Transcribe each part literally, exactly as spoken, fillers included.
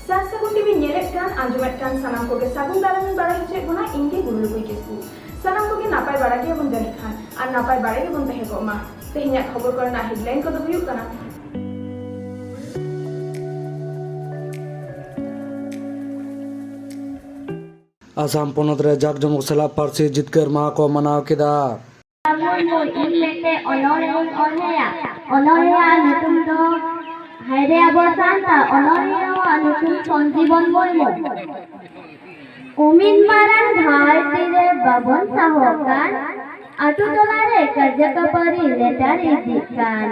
ᱪᱟᱥ ᱥᱟᱹᱜᱩᱱ ᱴᱤᱵᱷᱤ ᱧᱮᱞᱮᱫ ᱠᱟᱱ, ᱟᱸᱡᱚᱢᱮᱫ ᱠᱟᱱ ᱥᱟᱱᱟᱢ ᱠᱚᱜᱮ ᱥᱟᱹᱜᱩᱱ ᱫᱟᱨᱟᱢ ᱤᱧ ᱵᱟᱲᱟᱭ ᱦᱚᱪᱚᱭᱮᱫ ᱵᱚᱱᱟ, ᱤᱧ ᱜᱮ ᱜᱩᱨᱩ ᱞᱩᱜᱩᱭ ᱠᱤᱥᱠᱩ᱾ ᱥᱟᱱᱟᱢ ᱠᱚᱜᱮ ᱱᱟᱯᱟᱭ ᱵᱟᱲᱟ ᱜᱮᱭᱟᱵᱚᱱ ᱡᱟᱹᱱᱤᱡ ᱠᱷᱟᱱ, ᱟᱨ ᱱᱟᱯᱟᱭ ᱵᱟᱲᱟ ᱜᱮᱵᱚᱱ ᱛᱟᱦᱮᱸ ᱠᱚᱜ ᱢᱟ᱾ ᱛᱮᱦᱮᱧᱟᱜ ᱠᱷᱚᱵᱚᱨ ᱠᱚᱨᱮᱱᱟᱜ headline ᱠᱚᱫᱚ ᱦᱩᱭᱩᱜ ᱠᱟᱱᱟ᱾ ᱟᱥᱟᱢ ᱯᱚᱱᱚᱛ ᱨᱮ ᱡᱟᱠ ᱡᱚᱢᱚᱠ ᱥᱟᱞᱟᱜ ᱯᱟᱹᱨᱥᱤ ᱡᱤᱛᱠᱟᱹᱨ ᱢᱟᱦᱟ ᱠᱚ ᱢᱟᱱᱟᱣ ᱠᱮᱫᱟ᱾ ᱢᱩᱨᱢᱩ, ᱤᱧ ᱢᱤᱫᱴᱮᱡ ᱚᱱᱚᱬᱦᱮᱧ ᱚᱞ ᱟᱭᱟ᱾ ᱚᱱᱚᱬᱦᱮᱭᱟᱜ ᱧᱩᱛᱩᱢ ᱫᱚ ᱦᱟᱭᱨᱮ ᱟᱵᱚ ᱥᱟᱱᱛᱟᱲ᱾ ᱚᱱᱚᱬᱦᱮᱭᱟᱜ ᱧᱩᱛᱩᱢ ᱥᱚᱧᱡᱤᱵᱚᱱ ᱢᱩᱨᱢᱩ᱾ ᱩᱢᱤᱱ ᱢᱟᱨᱟᱝ ᱫᱷᱟᱹᱨᱛᱤ ᱨᱮ ᱵᱟᱵᱚᱱ ᱥᱟᱦᱚᱜ ᱠᱟᱱ, ᱟᱛᱳ ᱴᱚᱞᱟ ᱨᱮ ᱠᱟᱹᱭᱡᱟᱹ ᱠᱷᱟᱹᱯᱟᱹᱨᱤ ᱞᱮᱛᱟᱲ ᱤᱫᱤᱜ ᱠᱟᱱ,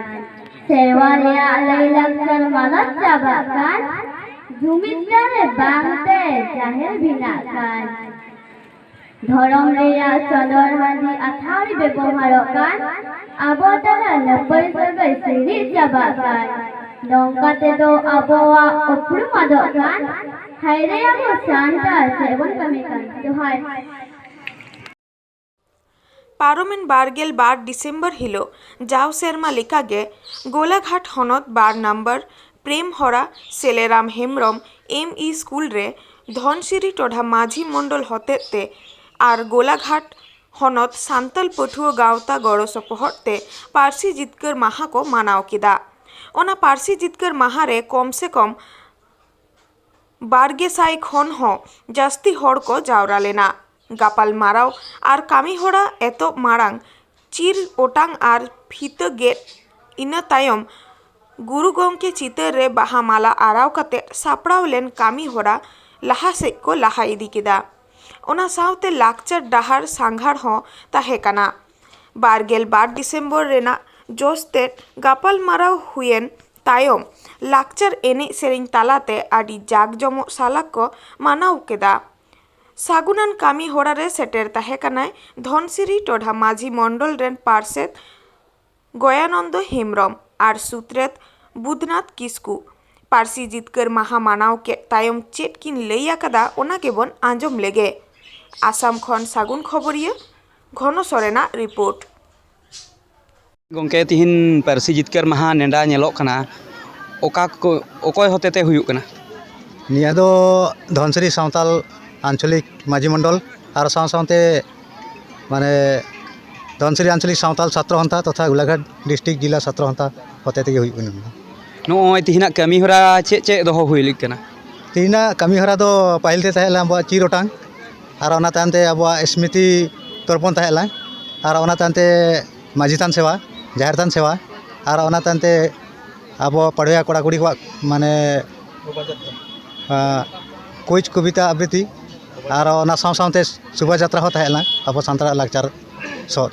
ᱥᱮᱨᱣᱟ ᱨᱮᱭᱟᱜ ᱞᱟᱹᱭ ᱞᱟᱠᱪᱟᱨ ᱢᱟᱞᱚᱴ ᱪᱟᱵᱟᱜ ᱠᱟᱱ, ᱡᱩᱢᱤᱫ ᱫᱟᱲᱮ ᱵᱟᱝᱛᱮ ᱡᱟᱦᱮᱨ ᱵᱷᱤᱱᱟᱜ ᱠᱟᱱ᱾ ᱫᱷᱚᱨᱚᱢ ᱨᱮᱭᱟᱜ ᱪᱚᱞᱚᱱ ᱦᱟᱺᱰᱤ ᱟᱹᱛᱷᱟᱹᱲᱤ ᱵᱮᱵᱚᱦᱟᱨᱚᱜ ᱠᱟᱱ, ᱟᱵᱚ ᱛᱟᱞᱟ ᱞᱟᱹᱯᱟᱹᱭ ᱥᱟᱹᱜᱟᱹᱭ ᱥᱤᱲᱤᱡ ᱪᱟᱵᱟᱜ ᱠᱟᱱ, ᱱᱚᱝᱠᱟ ᱛᱮᱫᱚ ᱟᱵᱚᱣᱟᱜ ᱩᱯᱨᱩᱢ ᱟᱫᱚᱜ ᱠᱟᱱ᱾ ᱦᱟᱭᱨᱮ ᱟᱵᱚ ᱥᱟᱱᱛᱟᱲ ᱪᱮᱫ ᱵᱚᱱ ᱠᱟᱹᱢᱤ ᱠᱟᱱ? ᱡᱚᱦᱟᱨ᱾ ᱯᱟᱨᱚᱢᱮᱱ ᱵᱟᱨᱜᱮᱞ ᱵᱟᱨ ᱰᱤᱥᱮᱢᱵᱚᱨ ᱦᱤᱞᱳᱜ ᱡᱟᱣ ᱥᱮᱨᱢᱟ ᱞᱮᱠᱟᱜᱮ ᱜᱳᱞᱟᱜᱷᱟᱴ ᱦᱚᱱᱚᱛ ᱵᱟᱨ ᱱᱟᱢᱵᱟᱨ ᱯᱨᱮᱢ ᱦᱚᱨᱟ ᱥᱮᱞᱮᱨᱟᱢ ᱦᱮᱢᱵᱨᱚᱢ ᱮᱢ ᱤ ᱥᱠᱩᱞ ᱨᱮ ᱫᱷᱚᱱᱥᱤᱨᱤ ᱴᱚᱴᱷᱟ ᱢᱟᱹᱡᱷᱤ ᱢᱚᱱᱰᱚᱞ ᱦᱚᱛᱮᱛ ᱛᱮ ᱟᱨ ᱜᱳᱞᱟᱜᱷᱟᱴ ᱦᱚᱱᱚᱛ ᱥᱟᱱᱛᱟᱞ ᱯᱟᱹᱴᱷᱩᱣᱟᱹ ᱜᱟᱶᱛᱟ ᱜᱚᱲᱚ ᱥᱚᱯᱚᱦᱚᱫ ᱛᱮ ᱯᱟᱹᱨᱥᱤ ᱡᱤᱛᱠᱟᱹᱨ ᱢᱟᱦᱟ ᱠᱚ ᱢᱟᱱᱟᱣ ᱠᱮᱫᱟ᱾ ᱚᱱᱟ ᱯᱟᱹᱨᱥᱤ ᱡᱤᱛᱠᱟᱹᱨ ᱢᱟᱦᱟ ᱨᱮ ᱠᱚᱢ ᱥᱮ ᱠᱚᱢ ᱵᱟᱨ ᱜᱮᱥᱟᱭ ᱠᱷᱚᱱ ᱦᱚᱸ ᱡᱟᱹᱥᱛᱤ ᱦᱚᱲ ᱠᱚ ᱡᱟᱣᱨᱟ ᱞᱮᱱᱟ᱾ ᱜᱟᱯᱟᱞ ᱢᱟᱨᱟᱣ ᱟᱨ ᱠᱟᱹᱢᱤ ᱦᱚᱨᱟ ᱮᱛᱚᱦᱚᱵ ᱢᱟᱲᱟᱝ ᱪᱤᱨ ᱚᱴᱟᱝ ᱟᱨ ᱯᱷᱤᱛᱟᱹ ᱜᱮᱫ, ᱤᱱᱟᱹ ᱛᱟᱭᱚᱢ ᱜᱩᱨᱩ ᱜᱚᱢᱠᱮ ᱪᱤᱛᱟᱹᱨ ᱨᱮ ᱵᱟᱦᱟ ᱢᱟᱞᱟ ᱟᱨᱟᱣ ᱠᱟᱛᱮ ᱥᱟᱯᱲᱟᱣ ᱞᱮᱱ ᱠᱟᱹᱢᱤ ᱦᱚᱨᱟ ᱞᱟᱦᱟ ᱥᱮᱫ ᱠᱚ ᱞᱟᱦᱟ ᱤᱫᱤ ᱠᱮᱫᱟ᱾ ᱚᱱᱟ ᱥᱟᱶᱛᱮ ᱞᱟᱠᱪᱟᱨ ᱰᱟᱦᱟᱨ ᱥᱟᱸᱜᱷᱟᱨ ᱦᱚᱸ ᱛᱟᱦᱮᱸ ᱠᱟᱱᱟ᱾ ᱵᱟᱨᱜᱮᱞ ᱵᱟᱨ ᱰᱤᱥᱮᱢᱵᱚᱨ ᱨᱮᱱᱟᱜ ᱡᱚᱥ ᱛᱮᱫ ᱜᱟᱯᱟᱞ ᱢᱟᱨᱟᱣ ᱦᱩᱭᱮᱱ ᱛᱟᱭᱚᱢ ᱞᱟᱠᱪᱟᱨ ᱮᱱᱮᱡ ᱥᱮᱨᱮᱧ ᱛᱟᱞᱟᱛᱮ ᱟᱹᱰᱤ ᱡᱟᱠ ᱡᱚᱢᱚᱠ ᱥᱟᱞᱟᱜ ᱠᱚ ᱢᱟᱱᱟᱣ ᱠᱮᱫᱟ᱾ ᱥᱟᱹᱜᱩᱱᱟᱱ ᱠᱟᱹᱢᱤ ᱦᱚᱨᱟ ᱨᱮ ᱥᱮᱴᱮᱨ ᱛᱟᱦᱮᱸ ᱠᱟᱱᱟᱭ ᱫᱷᱚᱱᱥᱤᱨᱤ ᱴᱚᱴᱷᱟ ᱢᱟᱹᱡᱷᱤ ᱢᱚᱱᱰᱚᱞ ᱨᱮᱱ ᱯᱟᱨᱥᱮᱛ ᱜᱚᱭᱟᱱᱚᱱᱫᱚ ᱦᱮᱢᱵᱨᱚᱢ ᱟᱨ ᱥᱩᱛᱨᱮᱛ ᱵᱩᱫᱷᱱᱟᱛᱷ ᱠᱤᱥᱠᱩ᱾ ᱯᱟᱹᱨᱥᱤ ᱡᱤᱛᱠᱟᱹᱨ ᱢᱟᱦᱟ ᱢᱟᱱᱟᱣ ᱠᱮᱫ ᱛᱟᱭᱚᱢ ᱪᱮᱫ ᱠᱤᱱ ᱞᱟᱹᱭ ᱟᱠᱟᱫᱟ, ᱚᱱᱟ ᱜᱮᱵᱚᱱ ᱟᱸᱡᱚᱢ ᱞᱮᱜᱮ᱾ ᱟᱥᱟᱢ ᱠᱷᱚᱱ ᱥᱟᱹᱜᱩᱱ ᱠᱷᱚᱵᱚᱨᱤᱭᱟᱹ ᱜᱷᱚᱱᱚ ᱥᱚᱨᱮᱱᱟᱜ ᱨᱤᱯᱳᱨᱴ᱾ ᱜᱚᱢᱠᱮ, ᱛᱤᱦᱤᱧ ᱯᱟᱹᱨᱥᱤ ᱡᱤᱛᱠᱟᱹᱨ ᱢᱟᱦᱟ ᱱᱮᱰᱟ ᱧᱮᱞᱚᱜ ᱠᱟᱱᱟ, ᱚᱠᱟ ᱠᱚ, ᱚᱠᱚᱭ ᱦᱚᱛᱮᱛᱮ ᱦᱩᱭᱩᱜ ᱠᱟᱱᱟ? ᱱᱤᱭᱟᱹ ᱫᱚ ᱫᱷᱚᱱᱥᱤᱨᱤ ᱥᱟᱶᱛᱟᱞ ᱟᱧᱪᱚᱞᱤᱠ ᱢᱟᱹᱡᱷᱤ ᱢᱚᱱᱰᱚᱞ ᱟᱨ ᱥᱟᱶ ᱥᱟᱶᱛᱮ ᱢᱟᱱᱮ ᱫᱷᱚᱱᱥᱤᱨᱤ ᱟᱧᱪᱚᱞᱤᱠ ᱥᱟᱶᱛᱟᱞ ᱪᱷᱟᱛᱨᱚ ᱥᱚᱱᱛᱷᱟ ᱛᱚᱛᱷᱟ ᱜᱳᱞᱟᱜᱷᱟᱴ ᱰᱤᱥᱴᱨᱤᱠᱴ ᱡᱮᱞᱟ ᱪᱷᱟᱛᱨᱚ ᱥᱚᱱᱛᱷᱟ ᱦᱚᱛᱮ ᱛᱮᱜᱮ ᱦᱩᱭᱩᱜ ᱠᱟᱱᱟ᱾ ᱱᱚᱜᱼᱚᱭ ᱛᱮᱦᱮᱧᱟᱜ ᱠᱟᱹᱢᱤ ᱦᱚᱨᱟ ᱪᱮᱫ ᱪᱮᱫ ᱫᱚᱦᱚ ᱦᱩᱭ ᱞᱮᱱ ᱠᱟᱱᱟ? ᱛᱮᱦᱮᱧᱟᱜ ᱠᱟᱹᱢᱤ ᱦᱚᱨᱟ ᱫᱚ ᱯᱟᱹᱦᱤᱞ ᱛᱮ ᱛᱟᱦᱮᱸ ᱞᱮᱱᱟ ᱟᱵᱚᱣᱟᱜ ᱪᱤᱨ ᱚᱴᱟᱝ, ᱟᱨ ᱚᱱᱟ ᱛᱟᱭᱚᱢ ᱛᱮ ᱟᱵᱚᱣᱟᱜ ᱥᱢᱨᱤᱛᱤ ᱛᱚᱨᱯᱚᱱ ᱛᱟᱦᱮᱸ ᱞᱮᱱᱟ, ᱟᱨ ᱚᱱᱟ ᱛᱟᱭᱚᱢ ᱛᱮ ᱢᱟᱹᱡᱷᱤ ᱛᱷᱟᱱ ᱥᱮᱵᱟ, ᱡᱟᱦᱮᱨ ᱛᱷᱟᱱ ᱥᱮᱵᱟ, ᱟᱨ ᱚᱱᱟ ᱛᱟᱭᱚᱢ ᱛᱮ ᱟᱵᱚ ᱯᱟᱹᱲᱦᱟᱹ ᱠᱚᱲᱟ ᱠᱩᱲᱤ ᱠᱚᱣᱟᱜ ᱢᱟᱱᱮ ᱟᱸ, ᱠᱩᱭᱤᱡᱽ ᱠᱚᱵᱤᱛᱟ ᱟᱵᱨᱤᱛᱤ, ᱟᱨ ᱚᱱᱟ ᱥᱟᱶ ᱥᱟᱶᱛᱮ ᱥᱚᱵᱷᱟ ᱡᱟᱛᱨᱟ ᱦᱚᱸ ᱛᱟᱦᱮᱸ ᱞᱮᱱᱟ ᱟᱵᱚ ᱥᱟᱱᱛᱟᱲᱟᱜ ᱞᱟᱠᱪᱟᱨ ᱥᱚᱫ᱾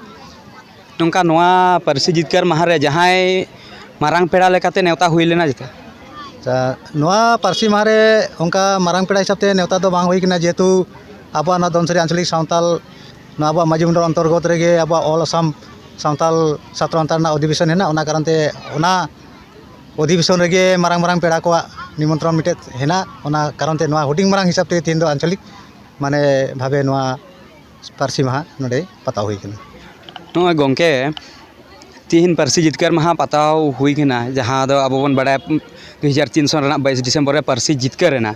ᱱᱚᱝᱠᱟ ᱱᱚᱣᱟ ᱯᱟᱹᱨᱥᱤ ᱡᱤᱛᱠᱟᱹᱨ ᱢᱟᱦᱟ ᱨᱮ ᱡᱟᱦᱟᱸᱭ ᱢᱟᱨᱟᱝ ᱯᱮᱲᱟ ᱞᱮᱠᱟᱛᱮ ᱱᱮᱣᱛᱟ ᱦᱩᱭ ᱞᱮᱱᱟ ᱪᱮᱛᱟ? ᱟᱪᱪᱷᱟ, ᱱᱚᱣᱟ ᱯᱟᱹᱨᱥᱤ ᱢᱟᱦᱟ ᱨᱮ ᱚᱱᱠᱟ ᱢᱟᱨᱟᱝ ᱯᱮᱲᱟ ᱦᱤᱥᱟᱹᱵ ᱛᱮ ᱱᱮᱣᱛᱟ ᱫᱚ ᱵᱟᱝ ᱦᱩᱭ ᱠᱟᱱᱟ, ᱡᱮᱦᱮᱛᱩ ᱟᱵᱚᱣᱟᱜ ᱱᱚᱣᱟ ᱫᱷᱚᱱᱥᱤᱨᱤ ᱟᱧᱪᱚᱞᱤᱠ ᱥᱟᱶᱛᱟᱞ, ᱱᱚᱣᱟ ᱟᱵᱚᱣᱟᱜ ᱢᱟᱹᱡᱷᱤ ᱢᱚᱱᱰᱚᱞ ᱚᱱᱛᱚᱨᱜᱚᱛ ᱨᱮᱜᱮ ᱟᱵᱚᱣᱟᱜ ᱚᱞ ᱟᱥᱟᱢ ᱥᱟᱶᱛᱟᱞ ᱪᱷᱟᱛᱨᱚ ᱥᱟᱶᱛᱟ ᱨᱮᱱᱟᱜ ᱚᱫᱷᱤᱵᱮᱥᱚᱱ ᱦᱮᱱᱟᱜ, ᱚᱱᱟ ᱠᱟᱨᱚᱱ ᱛᱮ ᱚᱱᱟ ᱚᱫᱷᱤᱵᱮᱥᱚᱱ ᱨᱮᱜᱮ ᱢᱟᱨᱟᱝ ᱢᱟᱨᱟᱝ ᱯᱮᱲᱟ ᱠᱚᱣᱟᱜ ᱱᱤᱢᱚᱱᱛᱨᱚᱱ ᱢᱤᱫᱴᱮᱡ ᱦᱮᱱᱟᱜ, ᱚᱱᱟ ᱠᱟᱨᱚᱱ ᱛᱮ ᱱᱚᱣᱟ ᱦᱩᱰᱤᱧ ᱢᱟᱨᱟᱝ ᱦᱤᱥᱟᱹᱵ ᱛᱮ ᱛᱮᱦᱮᱧ ᱫᱚ ᱟᱧᱪᱚᱞᱤᱠ ᱢᱟᱱᱮ ᱵᱷᱟᱵᱮ ᱱᱚᱣᱟ ᱯᱟᱹᱨᱥᱤ ᱢᱟᱦᱟ ᱱᱚᱰᱮ ᱯᱟᱛᱟᱣ ᱦᱩᱭ ᱠᱟᱱᱟ᱾ ᱱᱚᱜᱼᱚᱭ ᱜᱚᱢᱠᱮ, ᱛᱤᱦᱤᱧ ᱯᱟᱹᱨᱥᱤ ᱡᱤᱛᱠᱟᱹᱨ ᱢᱟᱦᱟ ᱯᱟᱛᱟᱣ ᱦᱩᱭ ᱠᱟᱱᱟ, ᱡᱟᱦᱟᱸ ᱫᱚ ᱟᱵᱚ ᱵᱚᱱ ᱵᱟᱲᱟᱭᱟ ᱫᱩ ᱦᱟᱡᱟᱨ ᱛᱤᱱ ᱥᱚᱱ ᱨᱮᱱᱟᱜ ᱵᱟᱭᱤᱥ ᱰᱤᱥᱮᱢᱵᱚᱨ ᱨᱮ ᱯᱟᱹᱨᱥᱤ ᱡᱤᱛᱠᱟᱹᱨ ᱮᱱᱟ᱾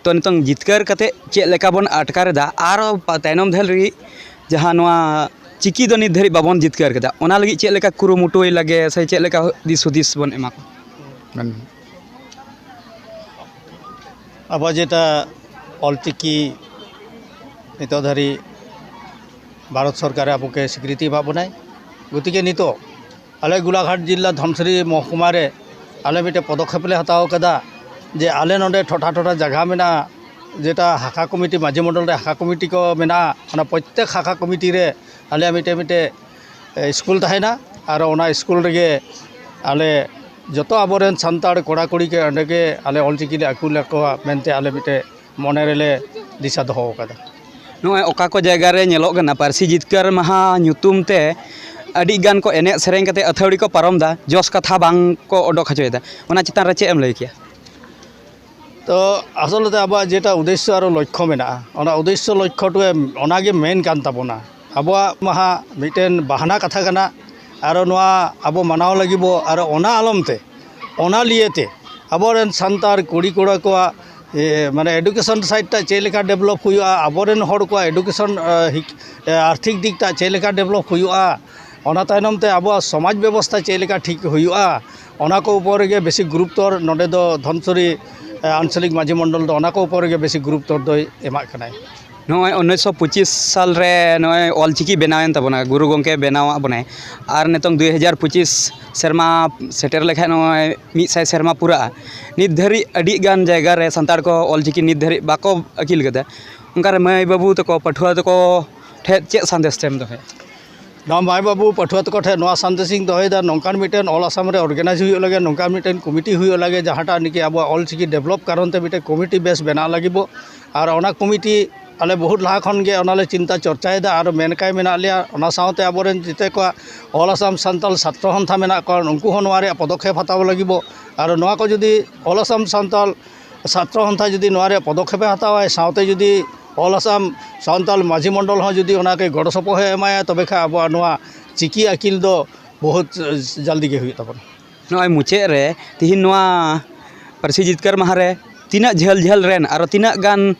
ᱛᱚ ᱱᱤᱛᱚᱝ ᱡᱤᱛᱠᱟᱹᱨ ᱠᱟᱛᱮ ᱪᱮᱫ ᱞᱮᱠᱟ ᱵᱚᱱ ᱟᱴᱠᱟᱨ ᱮᱫᱟ, ᱟᱨᱚ ᱯᱟ-, ᱛᱟᱭᱱᱚᱢ ᱫᱷᱟᱹᱞ ᱨᱮ ᱡᱟᱦᱟᱸ ᱱᱚᱣᱟ ᱪᱤᱠᱤ ᱫᱚ ᱱᱤᱛ ᱫᱷᱟᱹᱨᱤᱡ ᱵᱟᱵᱚᱱ ᱡᱤᱛᱠᱟᱹᱨ ᱠᱟᱫᱟ, ᱚᱱᱟ ᱞᱟᱹᱜᱤᱫ ᱪᱮᱫ ᱞᱮᱠᱟ ᱠᱩᱨᱩᱢᱩᱴᱩᱭ ᱞᱟᱹᱜᱤᱫ ᱥᱮ ᱪᱮᱫ ᱞᱮᱠᱟ ᱫᱤᱥ ᱦᱩᱫᱤᱥ ᱵᱚᱱ ᱮᱢᱟ ᱠᱚᱣᱟ? ᱢᱮᱱ ᱟᱵᱚ ᱡᱮᱴᱟ ᱚᱞᱪᱤᱠᱤ ᱱᱤᱛᱚᱜ ᱫᱷᱟᱹᱨᱤᱡ ᱵᱷᱟᱨᱚᱛ ᱥᱚᱨᱠᱟᱨᱮ ᱟᱵᱚ ᱠᱮ ᱥᱤᱠᱨᱤᱛᱤ ᱮᱢᱟᱜ ᱵᱚᱱᱟᱭ᱾ ᱜᱚᱛᱤᱠᱮ ᱱᱤᱛᱚᱜ ᱟᱞᱮ ᱜᱳᱞᱟᱜᱷᱟᱴ ᱡᱮᱞᱟ ᱫᱷᱚᱱᱥᱤᱨᱤ ᱢᱚᱦᱠᱩᱢᱟ ᱨᱮ ᱟᱞᱮ ᱢᱤᱫᱴᱮᱱ ᱯᱚᱫᱚᱠᱷᱮᱯ ᱞᱮ ᱦᱟᱛᱟᱣ ᱠᱟᱫᱟ, ᱡᱮ ᱟᱞᱮ ᱱᱚᱰᱮ ᱴᱚᱴᱷᱟ ᱴᱚᱴᱷᱟ ᱡᱟᱭᱜᱟ ᱢᱮᱱᱟᱜᱼᱟ, ᱡᱮᱴᱟ ᱦᱟᱠᱟ ᱠᱚᱢᱤᱴᱤ, ᱢᱟᱹᱡᱷᱤ ᱢᱚᱰᱚᱞ ᱨᱮ ᱦᱟᱠᱟ ᱠᱚᱢᱤᱴᱤ ᱠᱚ ᱢᱮᱱᱟᱜᱼᱟ, ᱚᱱᱟ ᱯᱨᱚᱛᱛᱮᱠ ᱦᱟᱠᱟ ᱠᱚᱢᱤᱴᱤ ᱨᱮ ᱟᱞᱮᱭᱟᱜ ᱢᱤᱫᱴᱮᱱ ᱢᱤᱫᱴᱮᱱ ᱥᱠᱩᱞ ᱛᱟᱦᱮᱱᱟ᱾ ᱟᱨ ᱚᱱᱟ ᱥᱠᱩᱞ ᱨᱮᱜᱮ ᱟᱞᱮ ᱡᱚᱛᱚ ᱟᱵᱚᱨᱮᱱ ᱥᱟᱱᱛᱟᱲ ᱠᱚᱲᱟ ᱠᱩᱲᱤ ᱜᱮ ᱚᱸᱰᱮ ᱜᱮ ᱟᱞᱮ ᱚᱞᱪᱤᱠᱤ ᱞᱮ ᱟᱹᱜᱩ ᱞᱮᱠᱚᱣᱟ ᱢᱮᱱᱛᱮ ᱟᱞᱮ ᱢᱤᱫᱴᱮᱱ ᱢᱚᱱᱮ ᱨᱮᱞᱮ ᱫᱤᱥᱟᱹ ᱫᱚᱦᱚ ᱟᱠᱟᱫᱟ᱾ ᱱᱚᱜᱼᱚᱭ ᱚᱠᱟ ᱠᱚ ᱡᱟᱭᱜᱟ ᱨᱮ ᱧᱮᱞᱚᱜ ᱠᱟᱱᱟ, ᱯᱟᱹᱨᱥᱤ ᱡᱤᱛᱠᱟᱹᱨ ᱢᱟᱦᱟ ᱧᱩᱛᱩᱢ ᱛᱮ ᱟᱹᱰᱤ ᱜᱟᱱ ᱠᱚ ᱮᱱᱮᱡ ᱥᱮᱨᱮᱧ ᱠᱟᱛᱮ ᱟᱹᱛᱷᱟᱹᱣᱲᱤ ᱠᱚ ᱯᱟᱨᱚᱢ ᱮᱫᱟ, ᱡᱚᱥ ᱠᱟᱛᱷᱟ ᱵᱟᱝ ᱠᱚ ᱚᱰᱚᱠ ᱦᱚᱪᱚᱭᱮᱫᱟ, ᱚᱱᱟ ᱪᱮᱛᱟᱱ ᱨᱮ ᱪᱮᱫ ᱮᱢ ᱞᱟᱹᱭ ᱠᱮᱭᱟ? ᱛᱚ ᱟᱥᱚᱞ ᱛᱮ ᱟᱵᱚᱣᱟᱜ ᱡᱮᱴᱟ ᱩᱫᱽᱫᱮᱥᱥᱚ ᱟᱨ ᱞᱚᱠᱠᱷᱚ ᱢᱮᱱᱟᱜᱼᱟ, ᱚᱱᱟ ᱩᱫᱽᱫᱮᱥᱥᱚ ᱞᱚᱠᱠᱷᱚ ᱴᱩ ᱚᱱᱟᱜᱮ ᱢᱮᱱ ᱠᱟᱱ ᱛᱟᱵᱚᱱᱟ᱾ ᱟᱵᱚᱣᱟᱜ ᱢᱟᱦᱟ ᱢᱤᱫᱴᱮᱱ ᱵᱟᱦᱟᱱᱟ ᱠᱟᱛᱷᱟ ᱠᱟᱱᱟ, ᱟᱨᱚ ᱱᱚᱣᱟ ᱟᱵᱚ ᱢᱟᱱᱟᱣ ᱞᱟᱹᱜᱤᱫ ᱵᱚ, ᱟᱨᱚ ᱚᱱᱟ ᱟᱞᱚᱢ ᱛᱮ ᱚᱱᱟ ᱞᱤᱭᱮ ᱛᱮ ᱟᱵᱚᱨᱮᱱ ᱥᱟᱱᱛᱟᱲ ᱠᱩᱲᱤ ᱠᱚᱲᱟ ᱠᱚᱣᱟᱜ ᱮ, ᱢᱟᱱᱮ education side ᱴᱟᱜ ᱪᱮᱫ ᱞᱮᱠᱟ develop ᱦᱩᱭᱩᱜᱼᱟ, ᱟᱵᱚᱨᱮᱱ ᱦᱚᱲ ᱠᱚᱣᱟᱜ education, ᱮ, ᱦᱤᱠ-, ᱮ, ᱟᱨᱛᱷᱤᱠ ᱫᱤᱠ ᱴᱟᱜ ᱪᱮᱫ ᱞᱮᱠᱟ develop ᱦᱩᱭᱩᱜᱼᱟ, ᱚᱱᱟ ᱛᱟᱭᱱᱚᱢ ᱛᱮ ᱟᱵᱚᱣᱟᱜ ᱥᱚᱢᱟᱡᱽ ᱵᱮᱵᱚᱥᱛᱷᱟ ᱪᱮᱫ ᱞᱮᱠᱟ ᱴᱷᱤᱠ ᱦᱩᱭᱩᱜᱼᱟ, ᱚᱱᱟ ᱠᱚ ᱩᱯᱚᱨ ᱨᱮᱜᱮ ᱵᱮᱥᱤ ᱜᱩᱨᱩᱛᱛᱚ ᱱᱚᱰᱮ ᱫᱚ ᱫᱷᱚᱱᱥᱤᱨᱤ, ᱮ, ᱟᱧᱪᱚᱞᱤᱠ ᱢᱟᱹᱡᱷᱤ ᱢᱚᱱᱰᱚᱞ ᱫᱚ ᱚᱱᱟ ᱠᱚ ᱩᱯᱚᱨ ᱨᱮᱜᱮ ᱵᱮᱥᱤ ᱜᱩᱨᱩᱛᱛᱚ ᱫᱚᱭ ᱮᱢᱟᱜ ᱠᱟᱱᱟᱭ᱾ ᱱᱚᱜᱼᱚᱭ ᱩᱱᱤᱥᱥᱚ ᱯᱚᱸᱪᱤᱥ ᱥᱟᱞ ᱨᱮ ᱱᱚᱜᱼᱚᱭ ᱚᱞᱪᱤᱠᱤ ᱵᱮᱱᱟᱣᱮᱱ ᱛᱟᱵᱚᱱᱟ, ᱜᱩᱨᱩ ᱜᱚᱢᱠᱮ ᱵᱮᱱᱟᱣᱟᱜ ᱵᱚᱱᱟᱭ, ᱟᱨ ᱱᱤᱛᱚᱝ ᱫᱩᱭ ᱦᱟᱡᱟᱨ ᱯᱚᱸᱪᱤᱥ ᱥᱮᱨᱢᱟ ᱥᱮᱴᱮᱨ ᱞᱮᱠᱷᱟᱱ ᱱᱚᱜᱼᱚᱭ ᱢᱤᱫ ᱥᱟᱭ ᱥᱮᱨᱢᱟ ᱯᱩᱨᱟᱹᱜᱼᱟ᱾ ᱱᱤᱛ ᱫᱷᱟᱹᱨᱤᱡ ᱟᱹᱰᱤ ᱜᱟᱱ ᱡᱟᱭᱜᱟ ᱨᱮ ᱥᱟᱱᱛᱟᱲ ᱠᱚ ᱚᱞᱪᱤᱠᱤ ᱱᱤᱛ ᱫᱷᱟᱹᱨᱤᱡ ᱵᱟᱠᱚ ᱟᱹᱠᱤᱞ ᱠᱟᱫᱟ᱾ ᱚᱱᱠᱟᱨᱮ ᱢᱟᱹᱭ ᱵᱟᱹᱵᱩ ᱛᱟᱠᱚ, ᱯᱟᱹᱴᱷᱩᱣᱟᱹ ᱛᱟᱠᱚ ᱴᱷᱮᱱ ᱪᱮᱫ ᱥᱟᱸᱫᱮᱥ ᱮᱢ ᱫᱚᱦᱚᱭᱟ? ᱱᱚᱣᱟ ᱢᱟᱹᱭ ᱵᱟᱹᱵᱩ ᱯᱟᱹᱴᱷᱩᱣᱟᱹ ᱛᱟᱠᱚ ᱴᱷᱮᱱ ᱱᱚᱣᱟ ᱥᱟᱸᱫᱮᱥ ᱤᱧ ᱫᱚᱦᱚᱭᱮᱫᱟ, ᱱᱚᱝᱠᱟᱱ ᱢᱤᱫᱴᱮᱱ ᱚᱞ ᱟᱥᱟᱢ ᱨᱮ organize ᱦᱩᱭᱩᱜ ᱞᱟᱹᱜᱤᱫ, ᱱᱚᱝᱠᱟᱱ ᱢᱤᱫᱴᱮᱱ committee ᱦᱩᱭᱩᱜ ᱞᱟᱹᱜᱤᱫ, ᱡᱟᱦᱟᱸᱴᱟᱜ ᱱᱟᱠᱤ ᱟᱵᱚᱣᱟᱜ ᱚᱞᱪᱤᱠᱤ develop ᱠᱟᱨᱚᱱ ᱛᱮ ᱢᱤᱫᱴᱮᱱ committee ᱵᱮᱥ ᱵᱮᱱᱟᱣ ᱞᱟᱹᱜᱤᱫᱚᱜ᱾ ᱟᱨ ᱚᱱᱟ committee ᱟᱞᱮ ᱵᱚᱦᱩᱛ ᱞᱟᱦᱟ ᱠᱷᱚᱱ ᱜᱮ ᱚᱱᱟ ᱞᱮ ᱪᱤᱱᱛᱟᱹ ᱪᱚᱨᱪᱟᱭᱮᱫᱟ ᱟᱨ ᱢᱮᱱ ᱠᱟᱭ ᱢᱮᱱᱟᱜ ᱞᱮᱭᱟ᱾ ᱚᱱᱟ ᱥᱟᱶᱛᱮ ᱟᱵᱚᱨᱮᱱ ᱡᱮᱛᱮ ᱠᱚᱣᱟᱜ ᱚᱞ ᱟᱥᱟᱢ ᱥᱟᱱᱛᱟᱞ ᱪᱷᱟᱛᱨᱚ ᱥᱚᱱᱛᱷᱟ ᱢᱮᱱᱟᱜ ᱠᱚᱣᱟ, ᱩᱱᱠᱩ ᱦᱚᱸ ᱱᱚᱣᱟ ᱨᱮᱭᱟᱜ ᱯᱚᱫᱚᱠᱷᱮᱯ ᱦᱟᱛᱟᱣ ᱞᱟᱹᱜᱤᱫᱚᱜ᱾ ᱟᱨ ᱱᱚᱣᱟ ᱠᱚ ᱡᱩᱫᱤ ᱚᱞ ᱟᱥᱟᱢ ᱥᱟᱱᱛᱟᱞ ᱪᱷᱟᱛᱨᱚ ᱥᱚᱱᱛᱷᱟ ᱡᱩᱫᱤ ᱱᱚᱣᱟ ᱨᱮᱭᱟᱜ ᱯᱚᱫᱚᱠᱷᱮᱯᱮ ᱦᱟᱛᱟᱣᱟ, ᱥᱟᱶᱛᱮ ᱡᱩᱫᱤ ᱚᱞ ᱟᱥᱟᱢ ᱥᱟᱱᱛᱟᱞ ᱢᱟᱹᱡᱷᱤ ᱢᱚᱱᱰᱚᱞ ᱦᱚᱸ ᱡᱩᱫᱤ ᱚᱱᱟ ᱠᱚ ᱜᱚᱲᱚ ᱥᱚᱯᱚᱦᱚᱫ ᱮ ᱮᱢᱟᱭᱟ, ᱛᱚᱵᱮ ᱠᱷᱟᱱ ᱟᱵᱚᱣᱟᱜ ᱱᱚᱣᱟ ᱪᱤᱠᱤ ᱟᱹᱠᱤᱞ ᱫᱚ ᱵᱚᱦᱩᱛ ᱡᱚᱞᱫᱤ ᱜᱮ ᱦᱩᱭᱩᱜ ᱛᱟᱵᱚᱱᱟ᱾ ᱱᱚᱜᱼᱚᱭ ᱢᱩᱪᱟᱹᱫ ᱨᱮ ᱛᱤᱦᱤᱧ ᱱᱚᱣᱟ ᱯᱟᱹᱨᱥᱤ ᱡᱤᱛᱠᱟᱹᱨ ᱢᱟᱦᱟ ᱨᱮ ᱛᱤᱱᱟᱹᱜ ᱡᱷᱟᱹᱞ ᱡᱷᱟᱹᱞ ᱨᱮᱱ ᱟᱨᱚ ᱛᱤᱱᱟᱹᱜ ᱜᱟᱱ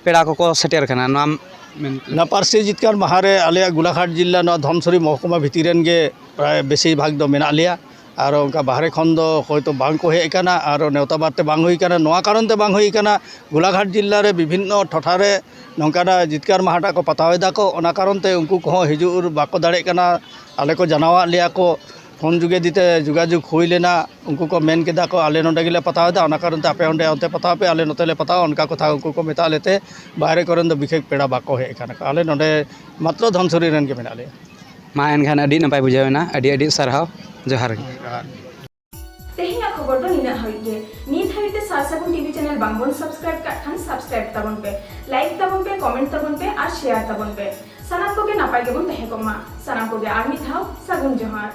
ᱯᱮᱲᱟ ᱠᱚᱠᱚ ᱥᱮᱴᱮᱨ ᱠᱟᱱᱟ ᱱᱚᱣᱟ ᱢᱮᱱ? ᱱᱚᱣᱟ ᱯᱟᱹᱨᱥᱤ ᱡᱤᱛᱠᱟᱹᱨ ᱢᱟᱦᱟ ᱨᱮ ᱟᱞᱮᱭᱟᱜ ᱜᱳᱞᱟᱜᱷᱟᱴ ᱡᱤᱞᱟ ᱱᱚᱣᱟ ᱫᱷᱚᱱᱥᱤᱨᱤ ᱢᱚᱦᱠᱩᱢᱟ ᱵᱷᱤᱛᱤᱨ ᱨᱮᱱ ᱜᱮ ᱯᱨᱟᱭ ᱵᱮᱥᱤᱨ ᱵᱷᱟᱜᱽ ᱫᱚ ᱢᱮᱱᱟᱜ ᱞᱮᱭᱟ᱾ ᱟᱨ ᱚᱱᱠᱟ ᱵᱟᱦᱨᱮ ᱠᱷᱚᱱ ᱫᱚ ᱦᱚᱭᱛᱳ ᱵᱟᱝ ᱠᱚ ᱦᱮᱡ ᱟᱠᱟᱱᱟ, ᱟᱨ ᱱᱮᱣᱛᱟ ᱵᱟᱨᱛᱮ ᱵᱟᱝ ᱦᱩᱭ ᱟᱠᱟᱱᱟ᱾ ᱱᱚᱣᱟ ᱠᱟᱨᱚᱱ ᱛᱮ ᱵᱟᱝ ᱦᱩᱭ ᱟᱠᱟᱱᱟ, ᱜᱳᱞᱟᱜᱷᱟᱴ ᱡᱤᱞᱟ ᱨᱮ ᱵᱤᱵᱷᱤᱱᱱᱚ ᱴᱚᱴᱷᱟ ᱨᱮ ᱱᱚᱝᱠᱟᱱᱟᱜ ᱡᱤᱛᱠᱟᱹᱨ ᱢᱟᱦᱟᱴᱟᱜ ᱠᱚ ᱯᱟᱛᱟᱣ ᱮᱫᱟ ᱠᱚ, ᱚᱱᱟ ᱠᱟᱨᱚᱱ ᱛᱮ ᱩᱱᱠᱩ ᱠᱚᱦᱚᱸ ᱦᱤᱡᱩᱜ ᱵᱟᱠᱚ ᱫᱟᱲᱮᱭᱟᱜ ᱠᱟᱱᱟ᱾ ᱟᱞᱮ ᱠᱚ ᱡᱟᱱᱟᱣᱟᱫ ᱞᱮᱭᱟ ᱠᱚ, ᱯᱷᱳᱱ ᱡᱩᱜᱮᱫᱤ ᱛᱮ ᱡᱳᱜᱟᱡᱳᱜᱽ ᱦᱩᱭ ᱞᱮᱱᱟ, ᱩᱱᱠᱩ ᱠᱚ ᱢᱮᱱ ᱠᱮᱫᱟ ᱠᱚ, "ᱟᱞᱮ ᱱᱚᱸᱰᱮ ᱜᱮᱞᱮ ᱯᱟᱛᱟᱣ ᱮᱫᱟ, ᱚᱱᱟ ᱠᱟᱨᱚᱱ ᱛᱮ ᱟᱯᱮ ᱚᱸᱰᱮ ᱚᱱᱛᱮ ᱯᱟᱛᱟᱣ ᱯᱮ, ᱟᱞᱮ ᱱᱚᱛᱮ ᱞᱮ ᱯᱟᱛᱟᱣᱟ", ᱚᱱᱠᱟ ᱠᱟᱛᱷᱟ ᱩᱱᱠᱩ ᱠᱚ ᱢᱮᱛᱟᱜ ᱞᱮᱛᱮ ᱵᱟᱦᱨᱮ ᱠᱚᱨᱮᱱ ᱫᱚ ᱵᱤᱥᱮᱥ ᱯᱮᱲᱟ ᱵᱟᱠᱚ ᱦᱮᱡ ᱟᱠᱟᱱᱟ᱾ ᱟᱞᱮ ᱱᱚᱸᱰᱮ ᱢᱟᱛᱨᱚ ᱫᱷᱚᱱᱥᱤᱨᱤ ᱨᱮᱱ ᱜᱮ ᱢᱮᱱᱟᱜ ᱞᱮᱭᱟ᱾ ᱢᱟ ᱮᱱᱠᱷᱟᱱ ᱟᱹᱰᱤ ᱱᱟᱯᱟᱭ ᱵᱩᱡᱷᱟᱹᱣ ᱮᱱᱟ, ᱟᱹᱰᱤ ᱟᱹᱰᱤ ᱥᱟᱨᱦᱟᱣ, ᱡᱚᱦᱟᱨ ᱜᱮ᱾ ᱛᱮᱦᱮᱧᱟᱜ ᱠᱷᱚᱵᱚᱨ ᱫᱚ ᱱᱤᱱᱟᱹᱜ ᱦᱟᱹᱵᱤᱡ ᱜᱮ᱾ ᱱᱤᱛ ᱦᱟᱹᱵᱤᱡ ᱛᱮ ᱥᱟᱨ ᱥᱟᱹᱜᱩᱱ ᱴᱤᱵᱷᱤ ᱪᱮᱱᱮᱞ ᱵᱟᱝᱵᱚᱱ ᱥᱟᱵᱥᱠᱨᱟᱭᱤᱵ ᱠᱟᱜ ᱠᱷᱟᱱ ᱥᱟᱵᱥᱠᱨᱟᱭᱤᱵ ᱛᱟᱵᱚᱱ ᱯᱮ, ᱞᱟᱭᱤᱠ ᱛᱟᱵᱚᱱ ᱯᱮ, ᱠᱚᱢᱮᱱᱴ ᱛᱟᱵᱚᱱ ᱯᱮ ᱟᱨ ᱥᱮᱭᱟᱨ ᱛᱟᱵᱚᱱ ᱯᱮ᱾ ᱥᱟᱱᱟᱢ ᱠᱚᱜᱮ ᱱᱟᱯᱟᱭ ᱜᱮᱵᱚᱱ ᱛᱟᱦᱮᱸ ᱠᱚᱜ ᱢᱟ᱾ ᱥᱟᱱᱟᱢ ᱠᱚᱜᱮ ᱟᱨ ᱢᱤᱫ ᱫᱷᱟᱣ ᱥᱟᱹᱜᱩᱱ ᱡᱚᱦᱟᱨ᱾